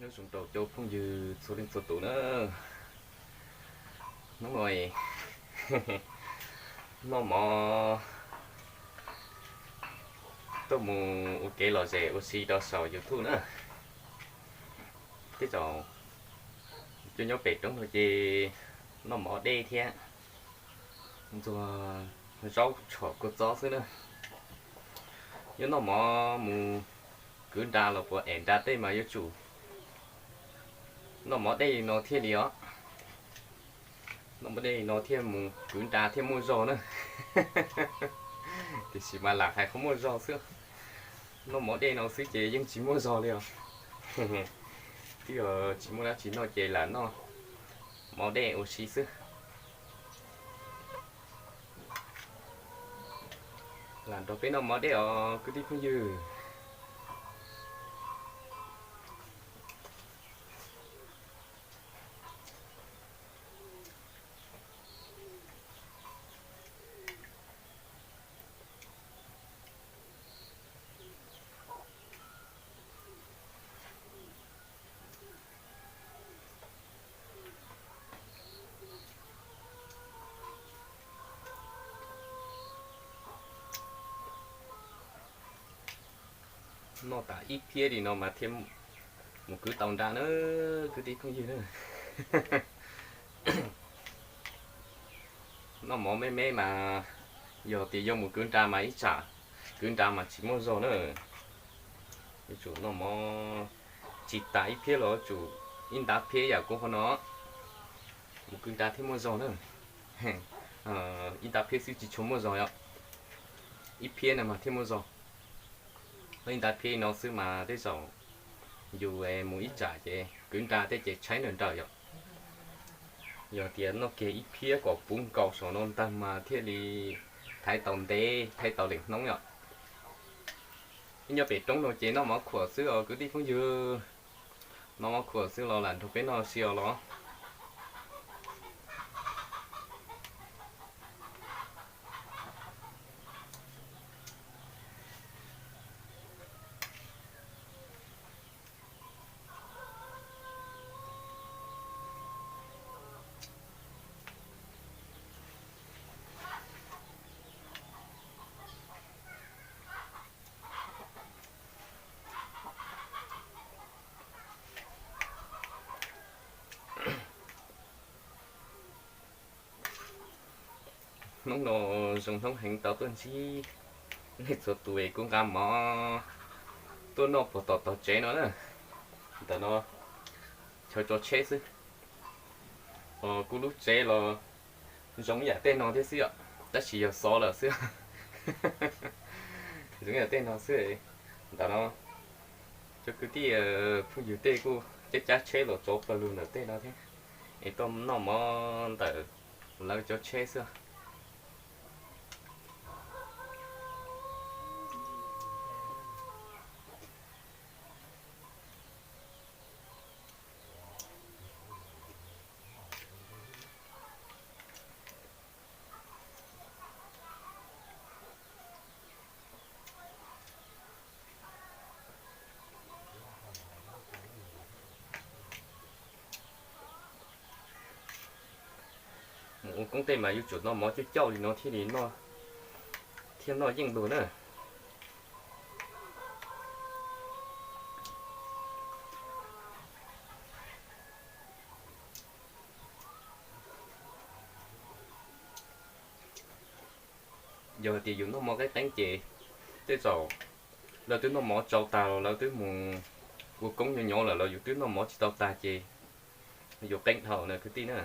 Nyob zoo rau cov phooj ywg txhua leej txhua tus na. Hnub no noj mov tuaj mus ua kev lom zem ua si rau saum YouTube na. Tej zaum cov nyob pem roob no ces noj mov dej thiab ntxuag zaub tshom kua txob xwb na. Yuav noj mov mus kwv nra los puas em nra tej mas yuav tsum noj mov dej li no thiaj li os. Noj mov dej li no thiaj mus kwv nra thiaj muaj zog na. Tiam sis mas lam hais qhov muaj zog xwb. Noj mov dej no xwb ces yeej tsis muaj zog li os. Twb yog tsis muaj dab tsi noj ces lam noj mov dej ua si xwb. Lam nrog peb noj mov dej os kwv tij phooj ywg. Noj tas ib phiab li no mas thiaj mus kwv tau nra na kwv tij phooj ywg na. Noj mov me me mas yog tias yuav mus kwv nra mas ib tsam kwv nra mas tsis muaj zog na. Yuav tsum noj mov tsis tas ib phiab los yuav tsum ib nta phiab yam kuv qhov no mus kwv nra thiaj muaj zog na. Ib nta phiab xwb tsis tshua muaj zog yom. Ib phiab no mas thiaj muaj zog. Ib nta phiab no xwb mas tej zaum yus mus ib tsam ces kwv nra tej ces tshaib nrawm nrawm yom. Yog tias noj kiag ib phiab kom puv nkaus saum no ntag mas thiaj li thaiv tau ntev thaiv tau leej hnub yom. Nyob pem roob no ces noj mov khuam xwb os kwv tij phooj ywg. Noj mov khuam xwb los lam nrog peb noj si os los. Hnub no zoo hnub heev tau tuaj ntsib nej txhua tus es kuv nqa mov tuaj noj puag tom tog tsev no na. Ntawm no chaw tso tsheb xwb. Kuv lub tsev los zoo ib yam tej no thiab xwb yom, tab sis yog xov lawm xwb. Zoo ib yam tej no xwb. Ntawm no cov kwv tij phooj ywg tej kuj cab cab tsheb los tso pawg lug ntawm tej no thiab, es tuaj noj mov ntawm lawv cov tsheb xwb. Mus ua koob tej mas yuav tsum noj mov cauj cauj li no thiaj li noj, thiaj noj yeej dua na. Yog tias yus noj mov qeeb qeeb ces tej zaum lawv twb noj mov tsau tag los lawv twb mus ua koob nyob nyob lawm los yus twb noj mov tsis tau tag ces yus qeeb dhau na kwv tij na.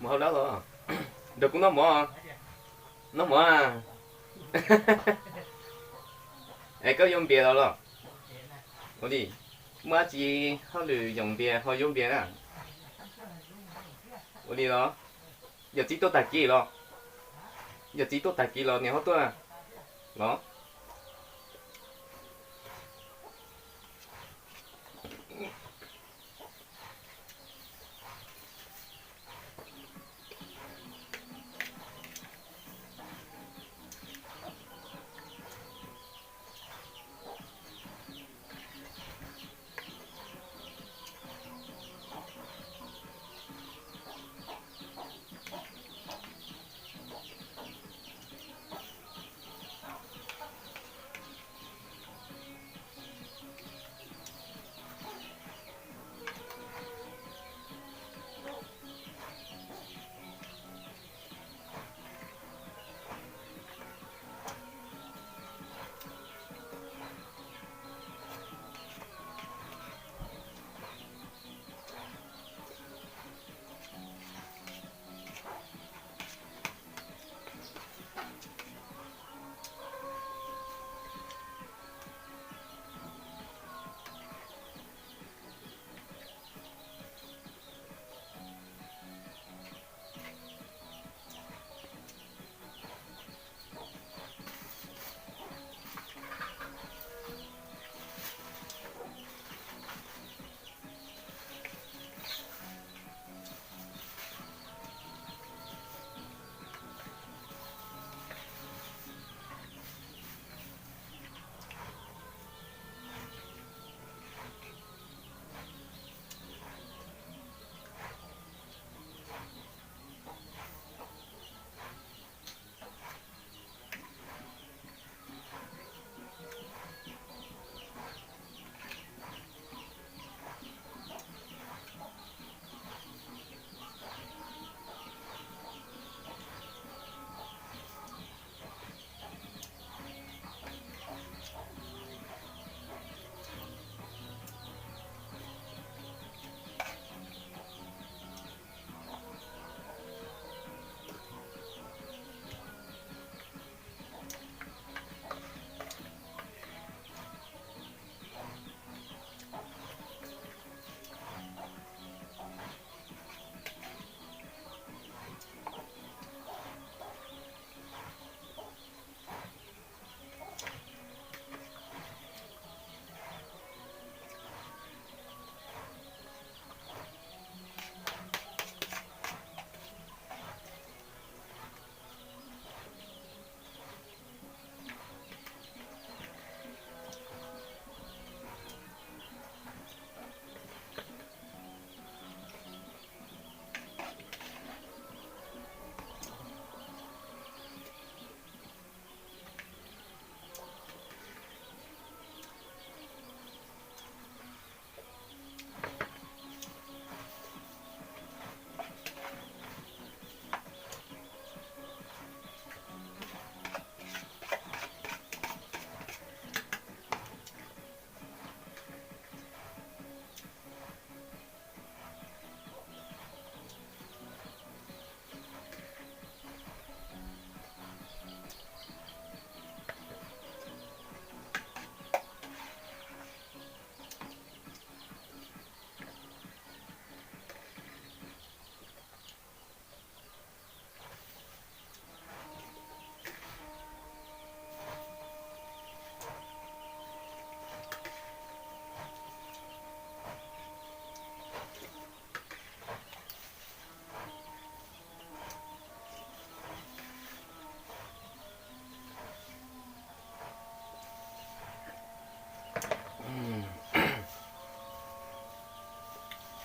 Hauj lwm los, nrog kuv noj mov, noj mov. Es koj yuav npias los los? Ua li, muaj dab tsi hauj lwm yoom npias ho yuav npias na. Ua li los, yog txiv tuaj tag kis los, yog txiv tuaj tag kis los niam ho tuaj los.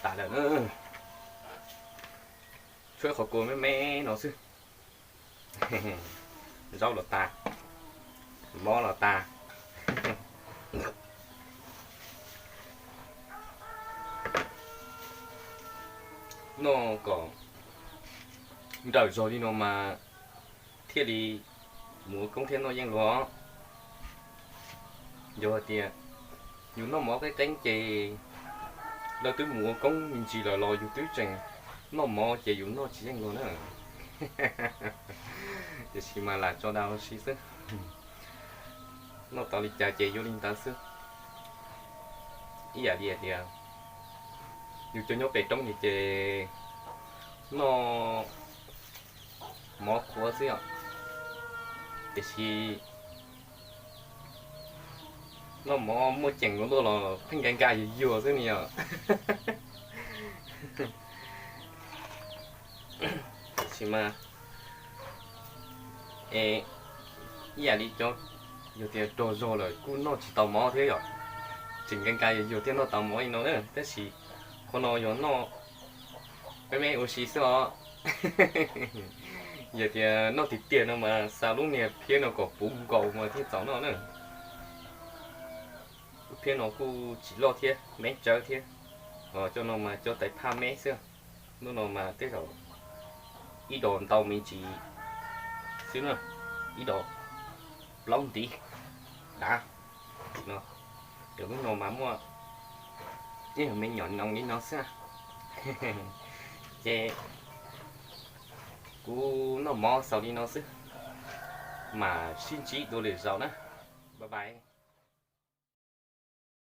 Tas lawm na. Tshuav qhov kua me me no xwb. Zaub los tas, mob los tas. Noj kom nrawm zog li no mas thiaj li mus ua koob thiab noj yeej luag. Yog hais tias yus noj mov qeeb qeeb ces lawv twb mus ua koob me ntsis lawm los yus twb tseem Noj mov ces yus noj tsis yeej luag na, tiam sis mas lam tso dag ua si xwb. Noj tau li cas ces yuav li ntawd xwb. Ib yam li hais tias yus cov nyob pem roob ni ces noj mov qhuav xwb os, tiam sis noj mov muaj ceem luaj luaj los pheej nka nka yuag yuag xwb ni os. Tiam sis mas, es, ib yam li cov, yog tias rog zog lawm kuj noj tsis tau mov thiab yom, tseem nka nka yuag yuag thiaj noj tau mov li no na. Tab sis qhov no yog noj me me ua si xwb os. Yog tias noj tiag tiag no mas xa lub niag phiab no kom puv nkaus mas thiaj txaus noj na. Lub phiab no kuj tsis loj thiab, me tsawv thiab. Cov no mas cov tais phaj me xwb. Lub no mas tej zaum ib dos ntau me ntsis xwb na, ib dos plaub ntiv dav no. Cov lub no mas muaj ib yog me nyuam noos li no xwb. Ces kuv noj mov xaus li no xwb, mam sib ntsib dua lwm zaus na. Bye bye.